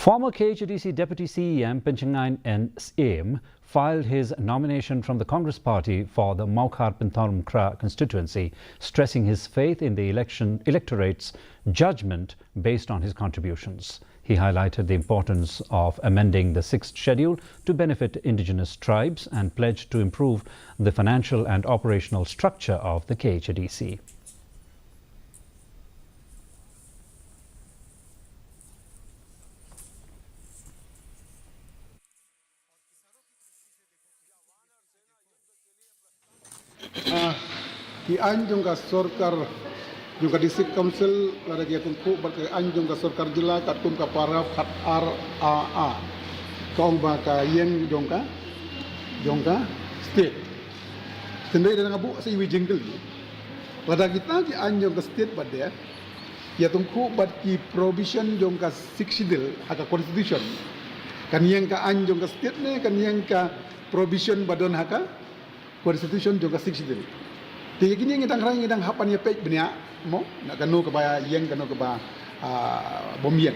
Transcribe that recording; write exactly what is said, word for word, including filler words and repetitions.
Former K H A D C Deputy C E M Pynshngaiñ N Syiem filed his nomination from the Congress Party for the Mawkhar Pynthorumkhrah constituency, stressing his faith in the election electorate's judgment based on his contributions. He highlighted the importance of amending the Sixth Schedule to benefit indigenous tribes and pledged to improve the financial and operational structure of the K H A D C. Ah, ki aiñ jong ka sorkar jong ka District Council, lada ki ïatyngkhuh bad ka aiñ jong ka sorkar jylla katkum ka paragraph khat ar A A, ka ong ba ka ïeng jong ka, jong ka state. Hynrei da nga buh sa iwei i jingkylli. Lada kita ki aiñ jong ka state ba dei ïatyngkhuh bad ki provision jong ka Sixth Schedule ha ka constitution, kan ïeng ka aiñ jong ka state ne kan ïeng ka provision ba don ha ka constitution jong ka Sixth Schedule? Te ïa kine ngi dang rai, ngi dang hap ban ïa peit bniah mo, na kano kaba ïeng, kano kaba, ah, bym ïeng.